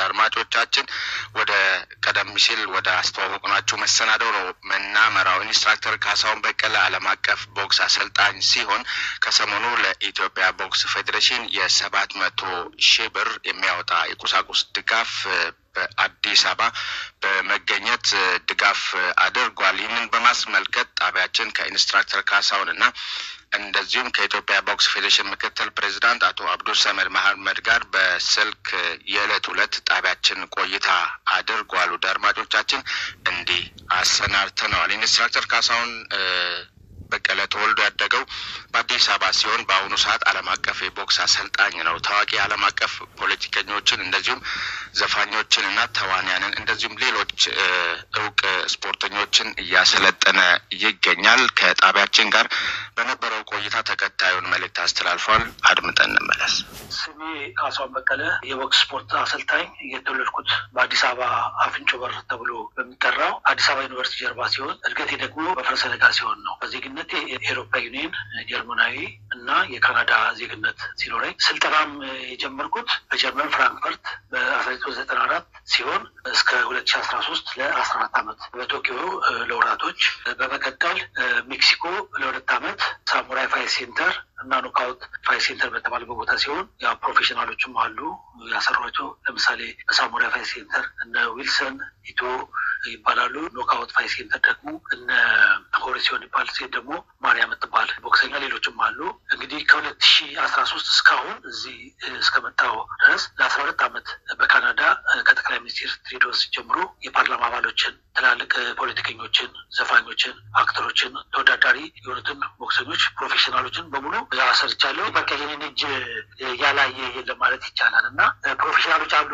አድማጮቻችን ወደ ቀደም ሲል ወደ አስተዋወቅናችሁ መሰናደው ነው መናመራው። ኢንስትራክተር ካሳሁን በቀለ ዓለም አቀፍ ቦክስ አሰልጣኝ ሲሆን ከሰሞኑ ለኢትዮጵያ ቦክስ ፌዴሬሽን የ700,000 ብር የሚያወጣ የቁሳቁስ ድጋፍ በአዲስ አበባ በመገኘት ድጋፍ አድርጓል። ይህንን በማስመልከት ጣቢያችን ከኢንስትራክተር ካሳሁን እና እንደዚሁም ከኢትዮጵያ ቦክስ ፌዴሬሽን ምክትል ፕሬዚዳንት አቶ አብዱ ሰመድ መሀመድ ጋር በስልክ የዕለት ሁለት ጣቢያችን ቆይታ አድርጓል። ውድ አድማጮቻችን እንዲህ አሰናድተነዋል። ኢንስትራክተር ካሳሁን በቀለ ተወልዶ ያደገው በአዲስ አበባ ሲሆን በአሁኑ ሰዓት ዓለም አቀፍ የቦክስ አሰልጣኝ ነው። ታዋቂ ዓለም አቀፍ ፖለቲከኞችን እንደዚሁም ዘፋኞችን እና ተዋንያንን እንደዚሁም ሌሎች እውቅ ስፖርተኞችን እያሰለጠነ ይገኛል። ከጣቢያችን ጋር በነበረው ቆይታ ተከታዩን መልእክት አስተላልፏል። አድምጠን እንመለስ። ስሜ ካሳሁን በቀለ የቦክስ ስፖርት አሰልጣኝ፣ የተወለድኩት በአዲስ አበባ አፍንጮ በር ተብሎ በሚጠራው አዲስ አበባ ዩኒቨርሲቲ ጀርባ ሲሆን እድገቴ ደግሞ በፈረሰ ሲሆን ነው። በዜግነቴ የኤሮፓ ዩኒየን፣ ጀርመናዊ እና የካናዳ ዜግነት ሲኖረኝ ስልጠናም የጀመርኩት በጀርመን ፍራንክፈርት በ1994 ሲሆን እስከ 2013 ለ14 ዓመት በቶኪዮ ለወራቶች፣ በመቀጠል ሜክሲኮ ለ2 ዓመት ሳሙራይ Fight Center እና Knockout Fight Center በተባለበት ቦታ ሲሆን ያው ፕሮፌሽናሎችም አሉ ያሰሯቸው። ለምሳሌ በሳሙራይ Fight Center እነ ዊልሰን ኢቶ ይባላሉ። Knockout Fight Center ደግሞ እነ ሆሪሲዮን ይባል፣ ሴት ደግሞ ማርያም የምትባል ቦክሰኛ፣ ሌሎችም አሉ። እንግዲህ ከ2013 እስካሁን እዚህ እስከመጣው ድረስ ለ12 ዓመት በካናዳ ከጠቅላይ ሚኒስትር ትሩዶ ጀምሮ የፓርላማ አባሎችን፣ ትላልቅ ፖለቲከኞችን፣ ዘፋኞችን፣ አክተሮችን፣ ተወዳዳሪ የሆኑትን ቦክሰኞች፣ ፕሮፌሽናሎችን በሙሉ አሰርቻለሁ። በቃ የኔን እጅ ያላየ የለም ማለት ይቻላል። እና ፕሮፌሽናሎች አሉ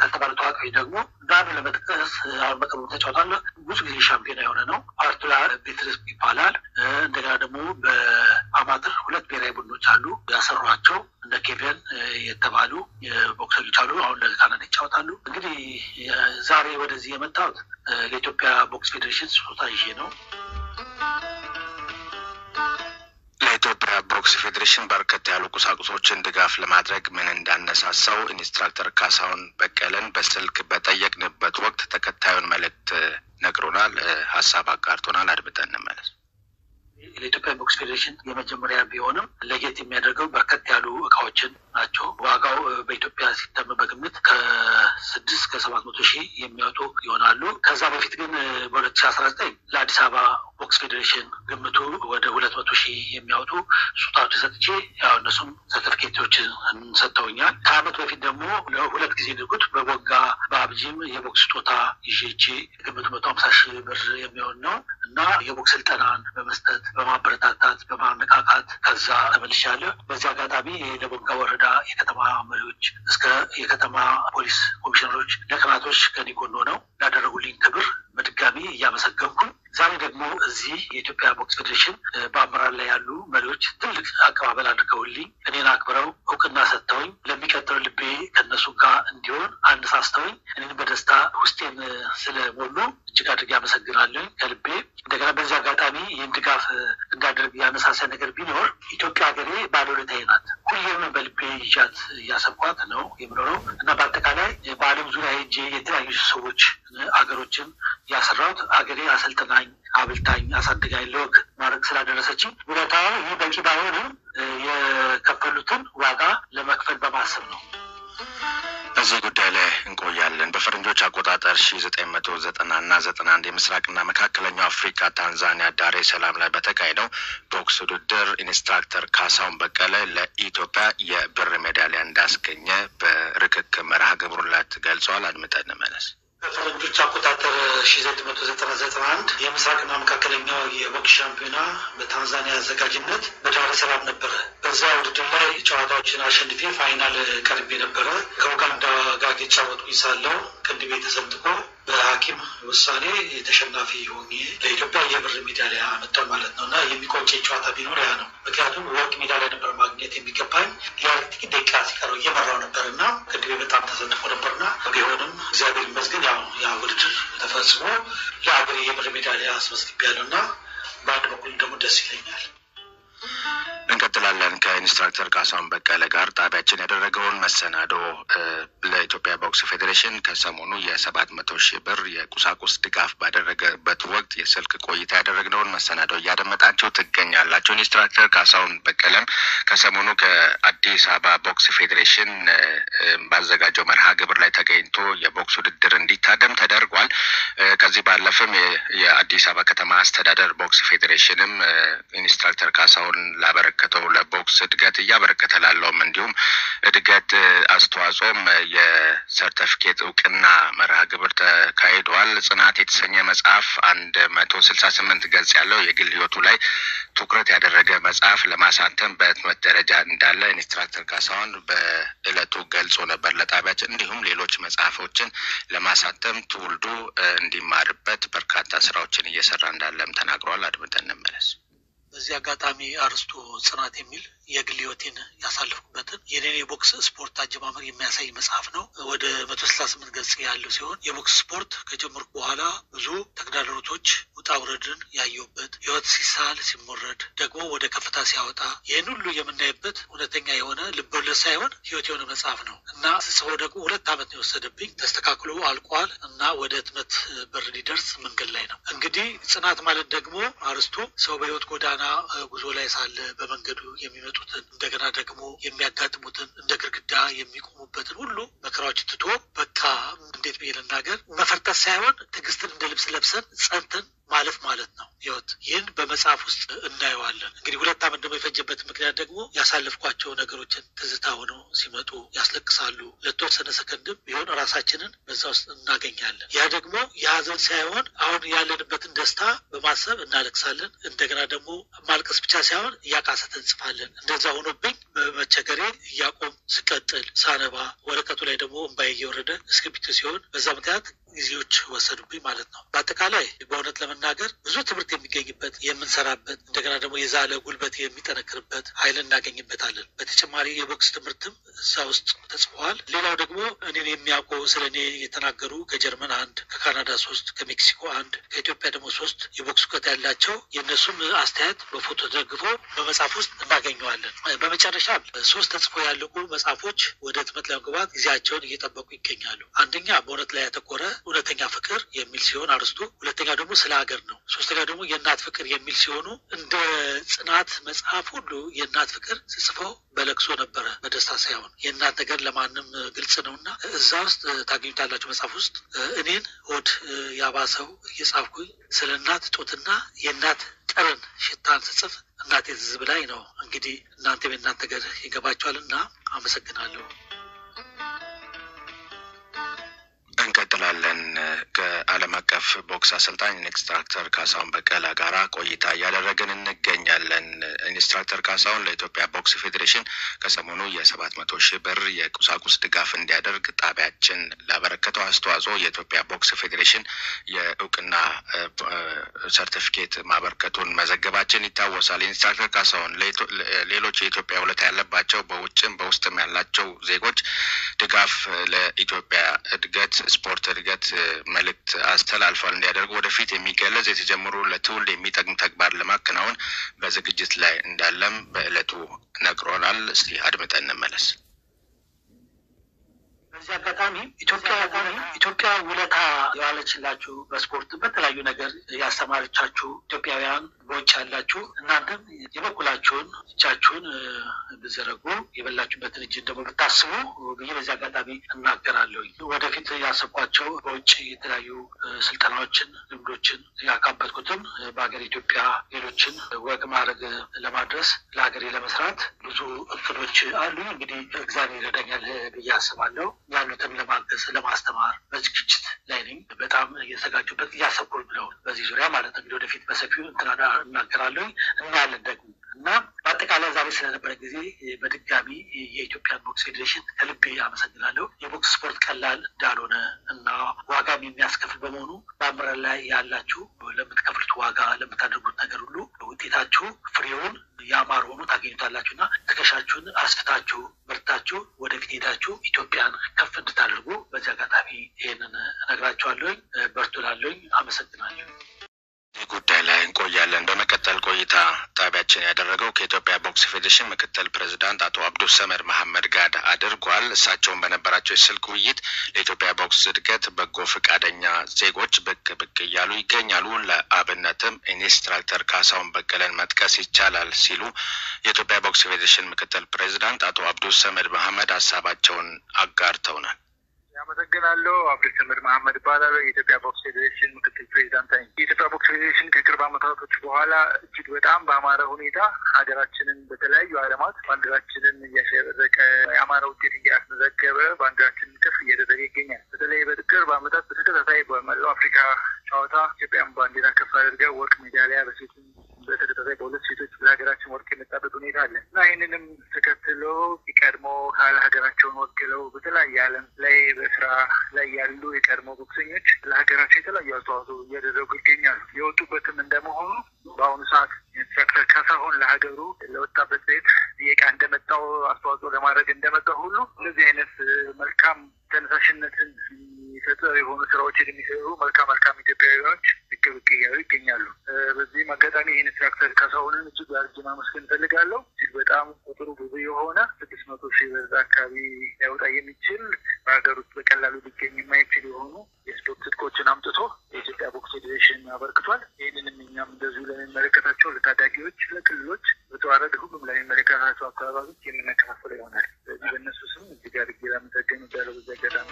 ከተባሉ ታዋቂዎች ደግሞ ዳን ለመጥቀስ አሁን በቅርቡ ተጫውቷል። ብዙ ጊዜ ሻምፒዮና የሆነ ነው። አርቱላ ቤትርስ ይባላል። እንደገና ደግሞ በአማተር 2 ብሔራዊ ቡድኖች አሉ ያሰሯቸው፣ እንደ ኬቨን የተባሉ ቦክሰኞች አሉ። አሁን ለካናዳ ይጫወታሉ። እንግዲህ ዛሬ ወደዚህ የመጣሁት ለኢትዮጵያ ቦክስ ፌዴሬሽን ስጦታ ይዤ ነው። ለኢትዮጵያ ቦክስ ፌዴሬሽን በርከት ያሉ ቁሳቁሶችን ድጋፍ ለማድረግ ምን እንዳነሳሳው ኢንስትራክተር ካሳሁን በቀለን በስልክ በጠየቅንበት ወቅት ተከታዩን መልእክት ነግሮናል፣ ሀሳብ አጋርቶናል። አድምጠን እንመለስ። ለኢትዮጵያ ቦክስ ፌዴሬሽን የመጀመሪያ ቢሆንም ለየት የሚያደርገው በርከት ያሉ እቃዎችን ናቸው። ዋጋው በኢትዮጵያ ሲተመን በግምት ከ6 እስከ 700 ሺህ የሚያወጡ ይሆናሉ። ከዛ በፊት ግን በ2019 ለአዲስ አበባ ቦክስ ፌዴሬሽን ግምቱ ወደ 200 ሺህ የሚያወጡ ስጦታዎች ሰጥቼ ያው እነሱም ሰርተፍኬቶችን ሰጥተውኛል። ከአመት በፊት ደግሞ ለሁለት ጊዜ ድርጉት በቦጋ በአብጂም የቦክስ ስጦታ ይዤ ግምቱ 150 ሺህ ብር የሚሆን ነው እና የቦክስ ስልጠናን በመስጠት፣ በማበረታታት፣ በማነቃቃት ከዛ ተመልሻለሁ። በዚህ አጋጣሚ ለቦንጋ ወረዳ የከተማ መሪዎች እስከ የከተማ ፖሊስ ኮሚሽነሮች ለቀናቶች ከኔ ጎን ሆነው ላደረጉልኝ ክብር በድጋሚ እያመሰገንኩኝ ዛሬ ደግሞ እዚህ የኢትዮጵያ ቦክስ ፌዴሬሽን በአመራር ላይ ያሉ መሪዎች ትልቅ አቀባበል አድርገውልኝ፣ እኔን አክብረው እውቅና ሰጥተውኝ፣ ለሚቀጥለው ልቤ ከነሱ ጋር እንዲሆን አነሳስተውኝ፣ እኔን በደስታ ውስጤን ስለሞሉ እጅግ አድርጌ አመሰግናለሁ ከልቤ። እንደገና በዚህ አጋጣሚ ይህን ድጋፍ እንዳደርግ ያነሳሳ ነገር ቢኖር ኢትዮጵያ ሀገሬ ባለውለታዬ ናት። ሁሌም በልቤ ይዣት እያሰብኳት ነው የምኖረው እና በአጠቃላይ በዓለም ዙሪያ ሄጄ የተለያዩ ሰዎች አገሮችን ያሰራሁት ሀገሬ አሰልጥናኝ፣ አብልታኝ፣ አሳድጋኝ ለወግ ማድረግ ስላደረሰችኝ ውለታዋ ይህ በቂ ባይሆንም የከፈሉትን ዋጋ ለመክፈል በማሰብ ነው። በዚህ ጉዳይ ላይ እንቆያለን። በፈረንጆች አቆጣጠር 1990 እና 91 የምስራቅና መካከለኛው አፍሪካ ታንዛኒያ ዳሬ ሰላም ላይ በተካሄደው ቦክስ ውድድር ኢንስትራክተር ካሳሁን በቀለ ለኢትዮጵያ የብር ሜዳሊያ እንዳስገኘ በርክክብ መርሃ ግብሩ ላይ ገልጸዋል። አድምጠን እንመለስ። በፈረንጆች አቆጣጠር 1991 የምስራቅና መካከለኛው የቦክስ ሻምፒዮና በታንዛኒያ አዘጋጅነት በዳር ሰላም ነበረ። በዛ ውድድር ላይ ጨዋታዎችን አሸንፌ final ቀርቤ ነበረ። ከኡጋንዳ ጋር የተጫወትኩኝ ሳለው ቅንድቤ ተሰንጥቆ በሐኪም ውሳኔ ተሸናፊ ሆኜ ለኢትዮጵያ የብር ሜዳሊያ አመጣሁ ማለት ነው። እና የሚቆጨኝ ጨዋታ ቢኖር ያ ነው። ምክንያቱም ወርቅ ሜዳሊያ ነበር ማግኘት የሚገባኝ። ሊያልቅ ጥቂት ደቂቃ ሲቀረው እየመራው ነበር እና ቅንድቤ በጣም ተሰንጥቆ ነበርና ቢሆንም እግዚአብሔር ይመስገን ያው ያ ውድድር ተፈጽሞ ለሀገሬ የብር ሜዳሊያ አስመዝግቤያለሁ እና በአንድ በኩል ደግሞ ደስ ይለኛል። እንቀጥላለን። እንቀጥላለን። ከኢንስትራክተር ካሳሁን በቀለ ጋር ጣቢያችን ያደረገውን መሰናዶ ለኢትዮጵያ ቦክስ ፌዴሬሽን ከሰሞኑ የ700,000 ብር የቁሳቁስ ድጋፍ ባደረገበት ወቅት የስልክ ቆይታ ያደረግነውን መሰናዶ እያደመጣችሁ ትገኛላችሁ። ኢንስትራክተር ካሳሁን በቀለም ከሰሞኑ ከአዲስ አበባ ቦክስ ፌዴሬሽን ባዘጋጀው መርሃ ግብር ላይ ተገኝቶ የቦክስ ውድድር እንዲታደም ተደርጓል። ከዚህ ባለፈም የአዲስ አበባ ከተማ አስተዳደር ቦክስ ፌዴሬሽንም ኢንስትራክተር ካሳሁን ላበረከተው ለቦክስ እድገት እያበረከተ ላለውም እንዲሁም እድገት አስተዋጽኦም የሰርተፊኬት እውቅና መርሃ ግብር ተካሂዷል። ጽናት የተሰኘ መጽሐፍ 168 ገጽ ያለው የግል ሕይወቱ ላይ ትኩረት ያደረገ መጽሐፍ ለማሳተም በህትመት ደረጃ እንዳለ ኢንስትራክተር ካሳሁን በእለቱ ገልጾ ነበር ለጣቢያችን። እንዲሁም ሌሎች መጽሐፎችን ለማሳተም ትውልዱ እንዲማርበት በርካታ ስራዎችን እየሰራ እንዳለም ተናግሯል። አድምጠን እንመለስ። በዚህ አጋጣሚ አርስቱ ጽናት የሚል የግል ህይወቴን ያሳለፍኩበትን የኔን የቦክስ ስፖርት አጀማመር የሚያሳይ መጽሐፍ ነው። ወደ 168 ገጽ ያለው ሲሆን የቦክስ ስፖርት ከጀመርኩ በኋላ ብዙ ተግዳሮቶች፣ ውጣ ውረድን ያየሁበት፣ ህይወት ሲሳል ሲሞረድ ደግሞ ወደ ከፍታ ሲያወጣ ይህን ሁሉ የምናይበት እውነተኛ የሆነ ልቦለድ ሳይሆን ህይወት የሆነ መጽሐፍ ነው እና ስጽፈው ደግሞ 2 ዓመት ነው የወሰደብኝ። ተስተካክሎ አልቋል እና ወደ ህትመት በር ሊደርስ መንገድ ላይ ነው። እንግዲህ ጽናት ማለት ደግሞ አርስቱ ሰው በህይወት ጎዳና ጉዞ ላይ ሳለ በመንገዱ የሚመጡትን እንደገና ደግሞ የሚያጋጥሙትን እንደ ግድግዳ የሚቆሙበትን ሁሉ መከራዎች ትቶ በቃ እንዴት ብዬ ልናገር መፈርጠት ሳይሆን ትዕግስትን እንደ ልብስ ለብሰን ጸንተን ማለፍ ማለት ነው ህይወት። ይህን በመጽሐፍ ውስጥ እናየዋለን። እንግዲህ 2 ዓመት ደግሞ የፈጀበት ምክንያት ደግሞ ያሳለፍኳቸው ነገሮችን ትዝታ ሆነው ሲመጡ ያስለቅሳሉ። ለተወሰነ ሰከንድም ቢሆን ራሳችንን በዛ ውስጥ እናገኛለን። ያ ደግሞ የሀዘን ሳይሆን አሁን ያለንበትን ደስታ በማሰብ እናለቅሳለን። እንደገና ደግሞ ማልቀስ ብቻ ሳይሆን እያቃሰተ እንጽፋለን። እንደዛ ሆኖብኝ በመቸገሬ እያቆም ስቀጥል ሳነባ ወረቀቱ ላይ ደግሞ እምባዬ እየወረደ እስክሪብቶ ሲሆን በዛ ምክንያት ጊዜዎች ወሰዱብኝ ማለት ነው። በአጠቃላይ በእውነት ለመናገር ብዙ ትምህርት የሚገኝበት የምንሰራበት እንደገና ደግሞ የዛለ ጉልበት የሚጠነክርበት ኃይል እናገኝበታለን። በተጨማሪ የቦክስ ትምህርትም እዛ ውስጥ ተጽፏል። ሌላው ደግሞ እኔን የሚያውቁ ስለ እኔ የተናገሩ ከጀርመን 1፣ ከካናዳ 3፣ ከሜክሲኮ 1፣ ከኢትዮጵያ ደግሞ 3 የቦክስ እውቀት ያላቸው የእነሱም አስተያየት በፎቶ ተደግፎ በመጽሐፍ ውስጥ እናገኘዋለን። በመጨረሻ 3 ተጽፎ ያለቁ መጽሐፎች ወደ ህትመት ለመግባት ጊዜያቸውን እየጠበቁ ይገኛሉ። አንደኛ በእውነት ላይ ያተኮረ እውነተኛ ፍቅር የሚል ሲሆን አርስቱ፣ ሁለተኛ ደግሞ ስለ ሀገር ነው፣ ሶስተኛ ደግሞ የእናት ፍቅር የሚል ሲሆኑ እንደ ጽናት መጽሐፍ ሁሉ የእናት ፍቅር ስጽፈው በለቅሶ ነበረ፣ በደስታ ሳይሆን። የእናት ነገር ለማንም ግልጽ ነውና እዛ ውስጥ ታገኙታላችሁ። መጽሐፍ ውስጥ እኔን ሆድ ያባሰው እየጻፍኩኝ ስለ እናት ጦትና የእናት ጠረን ሽታን ስጽፍ እናቴ ትዝ ብላኝ ነው። እንግዲህ እናንተም የእናት ነገር ይገባችኋልና አመሰግናለሁ። እንቀጥላለን። ከዓለም አቀፍ ቦክስ አሰልጣኝ ኢንስትራክተር ካሳሁን በቀለ ጋራ ቆይታ እያደረግን እንገኛለን። ኢንስትራክተር ካሳሁን ለኢትዮጵያ ቦክስ ፌዴሬሽን ከሰሞኑ የ700,000 ብር የቁሳቁስ ድጋፍ እንዲያደርግ ጣቢያችን ላበረከተው አስተዋጽኦ የኢትዮጵያ ቦክስ ፌዴሬሽን የእውቅና ሰርቲፊኬት ማበርከቱን መዘገባችን ይታወሳል። ኢንስትራክተር ካሳሁን ሌሎች የኢትዮጵያ ውለታ ያለባቸው በውጭም በውስጥም ያላቸው ዜጎች ድጋፍ ለኢትዮጵያ እድገት ስፖርት እድገት መልእክት አስተላልፏል። እንዲያደርጉ ወደፊት የሚገለጽ የተጀመሩ ለትውልድ የሚጠቅም ተግባር ለማከናወን በዝግጅት ላይ እንዳለም በእለቱ ነግሮናል። እስቲ አድምጠን እንመለስ። በዚህ አጋጣሚ ኢትዮጵያ ውለታ የዋለችላችሁ በስፖርት በተለያዩ ነገር ያስተማረቻችሁ ኢትዮጵያውያን በውጭ ያላችሁ እናንተም የበኩላችሁን እጃችሁን ብዘረጉ የበላችሁበትን እጅ ደግሞ ብታስቡ ብዬ በዚህ አጋጣሚ እናገራለሁ። ወደፊት ያሰብኳቸው በውጭ የተለያዩ ስልጠናዎችን፣ ልምዶችን ያካበትኩትም በሀገር ኢትዮጵያ ሌሎችን ወግ ማዕረግ ለማድረስ ለሀገሬ ለመስራት ብዙ እቅዶች አሉ። እንግዲህ እግዚአብሔር ይረዳኛል ብዬ አስባለሁ። ያሉትን ለማገዝ ለማስተማር በዝግጅት ላይ ነኝ። በጣም እየተዘጋጁበት እያሰብኩ ነው በዚህ ዙሪያ ማለት ነው። እንግዲህ ወደፊት በሰፊው እንትና እናገራለሁ እናያለን ደግሞ እና በአጠቃላይ ዛሬ ስለነበረ ጊዜ በድጋሚ የኢትዮጵያን ቦክስ ፌዴሬሽን ከልቤ አመሰግናለሁ። የቦክስ ስፖርት ቀላል እንዳልሆነ እና ዋጋም የሚያስከፍል በመሆኑ በአመራር ላይ ያላችሁ ለምትከፍሉት ዋጋ ለምታደርጉት ነገር ሁሉ ውጤታችሁ ፍሬውን ያማረ ሆኖ ታገኙታላችሁ እና ትከሻችሁን አስፍታችሁ በርታችሁ ወደፊት ሄዳችሁ ኢትዮጵያን ከፍ እንድታደርጉ በዚህ አጋጣሚ ይህንን እነግራችኋለሁኝ። በርቱ እላለሁኝ። አመሰግናለሁ። ጉዳይ ላይ እንቆያለን። በመቀጠል ቆይታ ጣቢያችን መወያያችን ያደረገው ከኢትዮጵያ ቦክስ ፌዴሬሽን ምክትል ፕሬዚዳንት አቶ አብዱ ሰመድ መሐመድ ጋር አድርጓል። እሳቸውን በነበራቸው የስልክ ውይይት ለኢትዮጵያ ቦክስ እድገት በጎ ፈቃደኛ ዜጎች ብቅ ብቅ እያሉ ይገኛሉ፣ ለአብነትም ኢንስትራክተር ካሳሁን በቀለን መጥቀስ ይቻላል ሲሉ የኢትዮጵያ ቦክስ ፌዴሬሽን ምክትል ፕሬዚዳንት አቶ አብዱ ሰመድ መሐመድ ሀሳባቸውን አጋርተውናል። አመሰግናለሁ። አብዱ ሰመድ መሐመድ እባላለሁ። የኢትዮጵያ ቦክስ ፌዴሬሽን ምክትል ፕሬዚዳንት ነኝ። የኢትዮጵያ ቦክስ ፌዴሬሽን ከቅርብ ዓመታቶች በኋላ እጅግ በጣም በአማረ ሁኔታ ሀገራችንን በተለያዩ ዓለማት ባንዲራችንን እያሸበረቀ የአማረ ውጤት እያስመዘገበ ባንዲራችንን ከፍ እያደረገ ይገኛል። በተለይ በቅርብ ዓመታት በተከታታይ በመላው አፍሪካ ጨዋታ ኢትዮጵያን ባንዲራ ከፍ አድርገው ወርቅ ሜዳሊያ በሴትም በተከታታይ በሁለት ሴቶች ለሀገራችን ወርቅ የመጣበት ሁኔታ አለ እና ይህንንም ተከትሎ የቀድሞ ሀገራቸውን ወክለው በተለያየ ዓለም ላይ በስራ ላይ ያሉ የቀድሞ ቦክሰኞች ለሀገራቸው የተለያዩ አስተዋጽኦ እያደረጉ ይገኛሉ። የወጡበትም እንደመሆኑ በአሁኑ ሰዓት ኢንስትራክተር ካሳሁን ለሀገሩ ለወጣበት ቤት ጥየቃ እንደመጣው አስተዋጽኦ ለማድረግ እንደመጣው ሁሉ እንደዚህ አይነት መልካም ተነሳሽነትን የሚሰጡ የሆኑ ስራዎችን የሚሰሩ መልካም መልካም ኢትዮጵያውያኖች ብቅ ብቅ እያሉ ይገኛሉ። በዚህም አጋጣሚ ይህን ኢንስትራክተር ካሳሁንን እጅግ አድርጌ ማመስገን እፈልጋለሁ። እጅግ በጣም ቁጥሩ ብዙ የሆነ 600,000 በዛ አካባቢ ሊያወጣ የሚችል በሀገር ውስጥ በቀላሉ ሊገኝ የማይችል የሆኑ የስፖርት ትጥቆችን አምጥቶ የኢትዮጵያ ቦክስ ፌዴሬሽን አበርክቷል። ይህንንም እኛም እንደዚሁ ለሚመለከታቸው ለታዳጊዎች፣ ለክልሎች በተዋረድ ሁሉም ለሚመለከታቸው አካባቢዎች የምናከፋፍለው ይሆናል። ስለዚህ በእነሱ ስም እጅግ አድርጌ ላመሰግን እወዳለሁ በዚህ አጋጣሚ።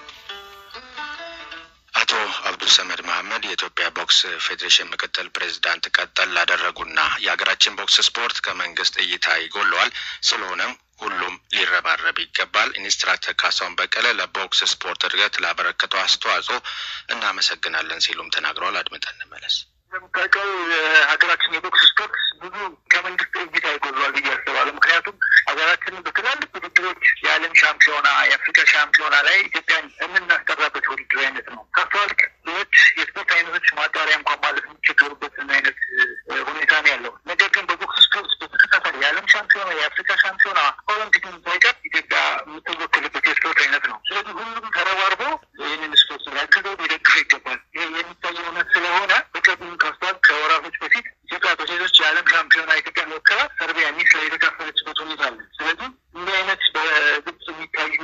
አቶ አብዱ ሰመድ መሐመድ የኢትዮጵያ ቦክስ ፌዴሬሽን ምክትል ፕሬዚዳንት ቀጠል ላደረጉና የሀገራችን ቦክስ ስፖርት ከመንግስት እይታ ይጎለዋል፣ ስለሆነም ሁሉም ሊረባረብ ይገባል። ኢንስትራክተር ካሳሁን በቀለ ለቦክስ ስፖርት እድገት ላበረከተው አስተዋጽኦ እናመሰግናለን ሲሉም ተናግረዋል። አድምጠን እንመለስ። እንደምታውቀው የሀገራችን የቦክስ ስፖርት ብዙ ከመንግስት እይታ ይጎድለዋል ብዬ አስባለሁ። ምክንያቱም ሀገራችንን በትላልቅ ውድድሮች የዓለም ሻምፒዮና፣ የአፍሪካ ሻምፒዮና ላይ ኢትዮጵያን የምናስጠራበት ውድድር አይነት ነው። ካስተዋልክ ሌሎች የስፖርት አይነቶች ማጣሪያ እንኳን ማለት የሚቸገሩበትን አይነት ሁኔታ ነው ያለው። ነገር ግን በቦክስ ስፖርት በተከታታይ የዓለም ሻምፒዮና፣ የአፍሪካ ሻምፒዮና፣ ኦሎምፒክን ሳይቀር ኢትዮጵያ የምትወክልበት የስፖርት አይነት ነው። ስለዚህ ሁሉም ተረባርቦ ይህንን ስፖርት ሊያግዘው ሊደግፈው ይገባል። ይህ የሚታየው እውነት ስለሆነ በቅርቡ ካስተዋልክ ከወራቶች በፊት ኢትዮጵያ በሴቶች የዓለም ሻምፒዮና ኢትዮጵያን ወክላ ሰርቢያ ኒስ ላይ የተካፈለችበት ሁኔታ አለ። ስለዚህ እንዲህ አይነት በግልጽ የሚታዩ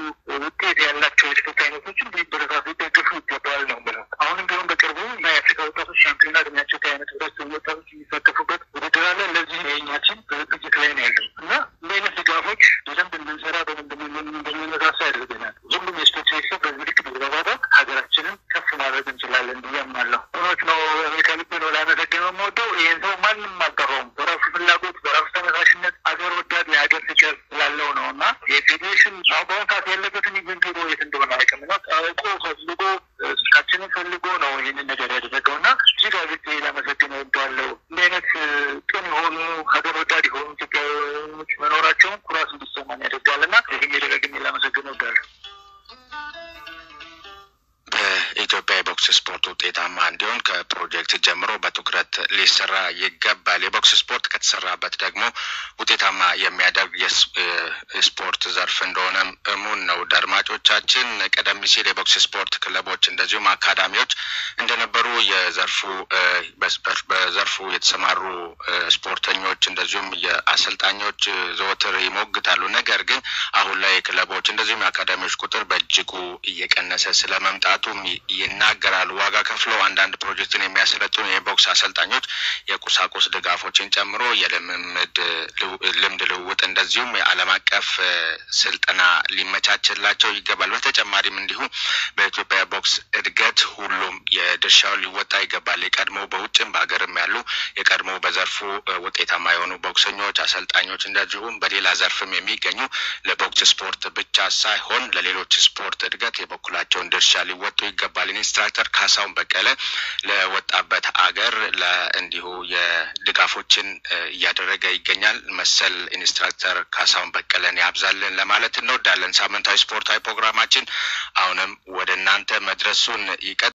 ውጤት ያላቸው የስፖርት አይነቶችን ሊበረታቱ ሊደገፉ ይገባል ነው ብለው። አሁንም ቢሆን በቅርቡ የአፍሪካ ወጣቶች ሻምፒዮና እድሜያቸው ከ20 ዓመት በታች ወጣቶች የሚሳተፉበት ውድድር አለ። ለዚህ የኛችን በዝግጅት ላይ ነው ያለው እና እንዲህ አይነት ድጋፎች በደንብ እንድንሰራ በደንብ እንድንነሳሳ ያደርገናል። ሁሉም የስፖርት ቤተሰብ በዚህ ልክ መግባባት ሀገራችንን ከፍ ማድረግ እንችላለን ብዬ አምናለሁ። እውነት ነው፣ ከልቤ ነው ላመሰግነው የምወደው። ይህን ሰው ማንም አልጠራውም። በራሱ ፍላጎት በራሱ ተነሳሽነት አገር ወዳድ የሀገር ፍቅር ስላለው ነው እና የፌዴሬሽን በአሁኑ ሰዓት ያለበትን even ቢሮ የት እንደሆነ አያውቅም እና ጠርቆ ፈልጎ ስልካችንን ፈልጎ ነው ይህንን ነገር ያደረገው እና እጅግ አድርጌ ላመሰግነው እወዳለሁ። እንዲህ አይነት ቅን የሆኑ ሀገር ወዳድ የሆኑ ኢትዮጵያውያኖች መኖራቸውን ኩራት እንዲሰማን ያደርጋል እና ይህን ደግሜ ላመሰግነው እወዳለሁ። በኢትዮጵያ የቦክስ ስፖርት ውጤታማ እንዲሆን ከፕሮጀክት ጀምሮ በትኩረት ሊሰራ ይገባል። የቦክስ ስፖርት ከተሰራበት ደግሞ ውጤታማ የሚያደርግ የስፖርት ዘርፍ እንደሆነ እሙን ነው። አድማጮቻችን፣ ቀደም ሲል የቦክስ ስፖርት ክለቦች እንደዚሁም አካዳሚዎች እንደነበሩ የዘርፉ በዘርፉ የተሰማሩ ስፖርተኞች እንደዚሁም የአሰልጣኞች ዘወትር ይሞግታሉ። ነገር ግን አሁን ላይ ክለቦች እንደዚሁም የአካዳሚዎች ቁጥር በእጅጉ እየቀነሰ ስለመምጣቱም ይናገራሉ። ዋጋ ከፍለው አንዳንድ ፕሮጀክትን የሚያሰለጥኑ የቦክስ አሰልጣኞች የቁሳቁስ ድጋፎችን ጨምሮ የልምምድ ልምድ ልውውጥ እንደዚሁም የዓለም አቀፍ ስልጠና ሊመቻችላቸው ይገባል። በተጨማሪም እንዲሁ በኢትዮጵያ ቦክስ እድገት ሁሉም የድርሻውን ሊወጣ ይገባል። የቀድሞ በውጭም በሀገርም ያሉ የቀድሞ በዘርፉ ውጤታማ የሆኑ ቦክሰኞች፣ አሰልጣኞች እንደዚሁም በሌላ ዘርፍም የሚገኙ ለቦክስ ስፖርት ብቻ ሳይሆን ለሌሎች ስፖርት እድገት የበኩላቸውን ድርሻ ሊወጡ ይገባል። ኢንስትራክተር ካሳሁን በቀለ ለወጣበት አገር እንዲሁ የድጋፎችን እያደረገ ይገኛል። መሰል ኢንስትራክተር ካሳሁን በቀለን ያብዛልን ለማለት እንወዳለን። ሳምንታዊ ስፖርታዊ ፕሮግራማችን አሁንም ወደ እናንተ መድረሱን ይቀጥላል።